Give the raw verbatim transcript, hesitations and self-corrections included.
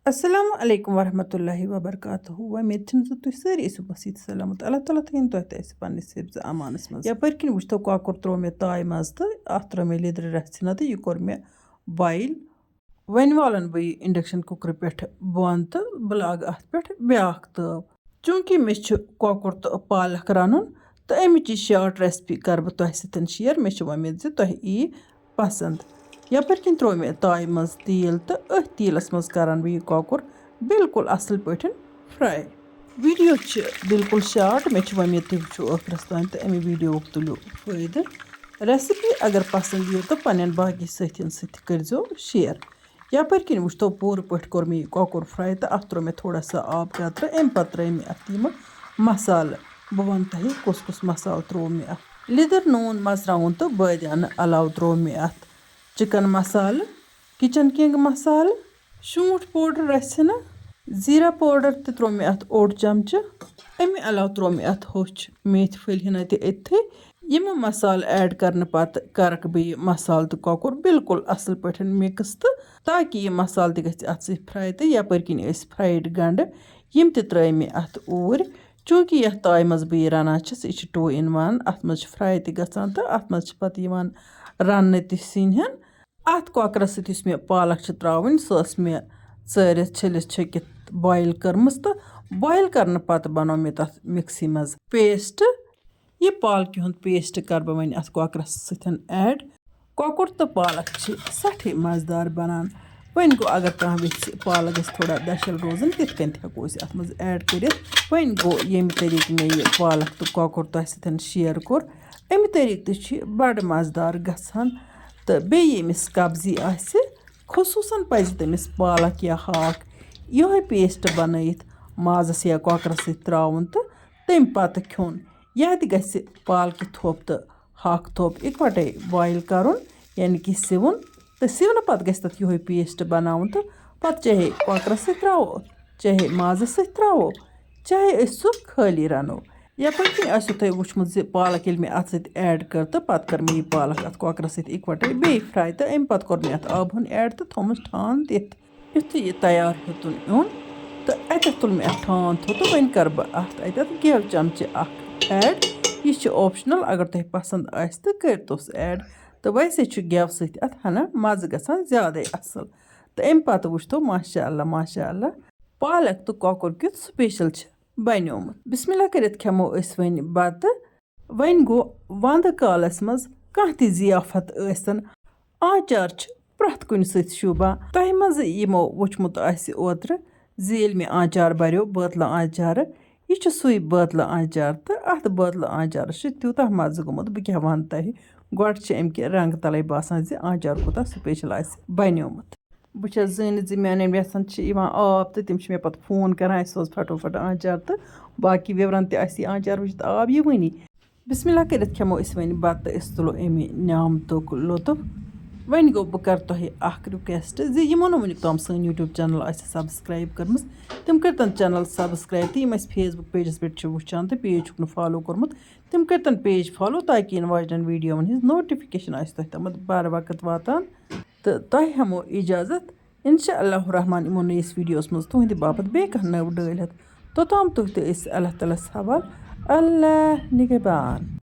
السلام علیکم ورحمۃ اللہ وبرکاتہ۔ وۄمید چھم زِ تُہۍ سٲری ٲسِو بس ییٚتہِ سلامت۔ اللہ تعالیٰ تھٲیِن تۄہہِ تہِ اَسہِ پننِس حفظ امانس منٛز۔ یپٲرۍ کِنۍ وٕچھتو کۄکُر تروو مےٚ تایہِ منٛز تہٕ اَتھ ترٲو مےٚ لیٚدرِ رژھِ ہنا تہٕ یہِ کوٚر مےٚ boil۔ وۄنۍ والن بہٕ یہِ induction cooker پٮ۪ٹھ بۄن تہٕ بہٕ لاگہٕ اَتھ پٮ۪ٹھ بیٛاکھ تٲو۔ چوٗنٛکہِ مےٚ چھُ کۄکُر تہٕ پالک رَنُن تہٕ اَمِچ یہِ short recipe کَرٕ بہٕ تۄہہِ سۭتۍ share۔ مےٚ چھِ وۄمید زِ تۄہہِ یی پسنٛد۔ یپٲرۍ کِنۍ ترٛوو مےٚ تایہِ منٛز تیٖل تہٕ أتھۍ تیٖلَس منٛز کَرَن بہٕ یہِ کۄکُر بالکل اَصٕل پٲٹھۍ fry۔ Video چھِ بالکل short، مےٚ چھِ وۄمید تُہۍ وٕچھِو ٲخرَس تام تہٕ اَمہِ videoوُک تُلِو فٲیدٕ۔ Recipe اگر پسنٛد یِیو تہٕ پنٛنٮ۪ن باقی سٲتھیَن سۭتۍ تہِ کٔرۍزیو share۔ یپٲرۍ کِنۍ وٕچھتو پوٗرٕ پٲٹھۍ کوٚر مےٚ یہِ کۄکُر fry تہٕ اَتھ ترٛوو مےٚ تھوڑا سا آب قطرٕ، اَمہِ پتہٕ ترٛٲے مےٚ اَتھ یِم مصالہٕ۔ بہٕ وَنہٕ تۄہہِ کُس کُس مصالہٕ ترٛوو مےٚ اَتھ۔ لیٚدٕر، نوٗن، مرژٕوانٛگُن تہٕ بٲدیانہٕ علاوٕ ترٛوو مےٚ اَتھ chicken مصالہٕ، kitchen king مصالہٕ، شونٛٹھ powder رَژھِ ہنا، زیٖرا powder تہِ ترٛوو مےٚ اَتھ اوٚڑ چمچہٕ۔ اَمہِ علاوٕ ترٛوو مےٚ اَتھ ہوٚچھ میتھِ پھٔلۍ ہنا تہِ أتھٕے۔ یِم مصالہٕ add کرنہٕ پتہٕ کرکھ بہٕ یہِ مصالہٕ تہٕ کۄکُر بالکل اصل پٲٹھۍ mix تہٕ تاکہِ یہِ مصالہٕ تہِ گژھِ اتھ سۭتۍ fry تہٕ یپٲرۍ کِنۍ ٲسۍ fried گنڈٕ، یِم تہِ ترٲے مےٚ اتھ اوٗرۍ۔ چوٗنٛکہِ یتھ تایہِ منٛز بہٕ یہِ رنان چھَس، یہِ چھِ two in one، اتھ منٛز چھِ fry تہِ گژھان تہٕ اتھ منٛز چھِ پتہٕ یِوان رننہٕ تہِ سِنۍ ہن۔ اتھ کۄکرس سۭتۍ یُس مےٚ پالک چھِ ترٛاوٕنۍ، سۄ ٲس مےٚ ژٲرِتھ، چھٔلِتھ، چھٔکِتھ boil کٔرمٕژ تہٕ boil کرنہٕ پتہٕ بنوو مےٚ تتھ mixie منٛز paste۔ یہِ پالکہِ ہُنٛد paste کَرٕ بہٕ وۄنۍ اَتھ کۄکرَس سۭتۍ add۔ کۄکُر تہٕ پالک چھِ سٮ۪ٹھٕے مَزٕدار بَنان۔ وۄنۍ گوٚو، اگر کانٛہہ یژھِ پالک گژھِ تھوڑا دَشَل روزٕنۍ، تِتھ کٔنۍ تہِ ہٮ۪کو أسۍ اَتھ منٛز add کٔرِتھ۔ وۄنۍ گوٚو، ییٚمہِ طریٖقہٕ مےٚ یہِ پالک تہٕ کۄکُر تۄہہِ سۭتۍ share کوٚر، اَمہِ طریٖقہٕ تہِ چھُ یہِ بَڑٕ مَزٕدار گژھان۔ تہٕ بیٚیہِ ییٚمِس قبضی آسہِ، خصوٗصاً پَزِ تٔمِس پالک یا ہاکھ یِہوٚے paste بَنٲیِتھ مازَس یا کۄکرَس سۭتۍ ترٛاوُن تہٕ تَمہِ پَتہٕ کھیوٚن۔ یا تہِ گژھِ پالکہِ تھوٚپ تہٕ ہاکہٕ تھوٚپ اِکوَٹَے boil کَرُن، یعنی کہِ سِوُن۔ تہٕ سِونہٕ پَتہٕ گژھِ تَتھ یِہوٚے paste بَناوُن تہٕ پَتہٕ چاہے کۄکرَس سۭتۍ ترٛاوو، چاہے مازَس سۭتۍ ترٛاوو، چاہے أسۍ سُہ خٲلی رَنو۔ یَپٲرۍ کِنۍ آسیو تۄہہِ وٕچھمُت زِ پالک ییٚلہِ مےٚ اَتھ سۭتۍ add کٔر تہٕ پَتہٕ کٔر مےٚ یہِ پالک اَتھ کۄکرَس سۭتۍ اِکوَٹَے بیٚیہِ fry تہٕ اَمہِ پَتہٕ کوٚر مےٚ اَتھ آبہٕ ہُن add تہٕ تھوٚمُت ٹھان دِتھ۔ یُتھُے یہِ تیار ہیوٚتُن اوٚن تہٕ اَتٮ۪تھ تُل مےٚ اَتھ ٹھانٛد تھوٚد تہٕ وۄنۍ کَرٕ بہٕ اَتھ اَتٮ۪تھ گٮ۪و چَمچہٕ اَکھ add۔ یہِ چھِ optional، اگر تۄہہِ پَسنٛد آسہِ تہٕ کٔرۍتوس add۔ تہٕ ویسے چھُ گٮ۪و سۭتۍ اَتھ ہَنا مَزٕ گژھان زیادَے اَصٕل۔ تہٕ اَمہِ پَتہٕ وٕچھتو، ماشاء اللہ، ماشاء اللہ، پالک تہٕ کۄکُر کیُتھ special چھِ بَنیومُت۔ بسم اللہ کٔرِتھ کھٮ۪مو أسۍ وۄنۍ بَتہٕ۔ وۄنۍ گوٚو، وَندٕ کالَس منٛز کانٛہہ تہِ ضیافت ٲسۍتَن، آنٛچار چھُ پرٛٮ۪تھ کُنہِ سۭتۍ شوٗبان۔ تۄہہِ منٛز یِمو وُچھمُت آسہِ اوترٕ زِ ییٚلہِ مےٚ آنٛچار بَریو بٲتلہٕ آنٛچارٕ، یہِ چھُ سُے بٲتلہٕ آنٛچار تہٕ اَتھ بٲتلہٕ آنٛچارَس چھُ تیوٗتاہ مَزٕ گوٚمُت، بہٕ کیٛاہ وَنہٕ تۄہہِ۔ گۄڈٕ چھِ اَمہِ کہِ رنٛگہٕ تَلَے باسان زِ آنٛچار کوٗتاہ special آسہِ بَنیومُت۔ بہٕ چھَس زٲنِتھ زِ میٛانٮ۪ن وٮ۪سَن چھِ یِوان آب تہٕ تِم چھِ مےٚ پَتہٕ phone کَران، "اَسہِ سوز پھٹوفٹ آنٛچار"، تہٕ باقٕے وِورَن تہِ آسہِ یہِ آنٛچار وٕچھِتھ آب یِوٲنی۔ بسم اللہ کٔرِتھ کھٮ۪مو أسۍ وۄنۍ بَتہٕ، أسۍ تُلو اَمہِ نعمتُک لطف۔ وۄنۍ گوٚو، بہٕ کَرٕ تۄہہِ اَکھ request زِ یِمو نہٕ وٕنیُک تام سٲنۍ YouTube channel آسہِ subscribe کٔرمٕژ، تِم کٔرۍتَن channel subscribe، تہٕ یِم اَسہِ Facebook pageَس پٮ۪ٹھ چھِ وٕچھان تہٕ page چھُکھ نہٕ follow کوٚرمُت، تِم کٔرۍتَن page follow، تاکہِ یِنہٕ واجنٮ۪ن videoوَن ہِنٛز notification آسہِ تۄہہِ تامَتھ بَر وقت واتان۔ تہٕ تۄہہِ ہٮ۪مو اِجازت۔ اِنشاء اللہ الرحمن یِمو نٔیِس videoوَس منٛز تُہٕنٛدِ باپتھ بیٚیہِ کانٛہہ نٔو ڈٲلۍ ہٮ۪تھ۔ توٚتام تُہۍ تہٕ أسۍ اللہ تعالیٰ ہَس حوال۔ اللہ نگہبان۔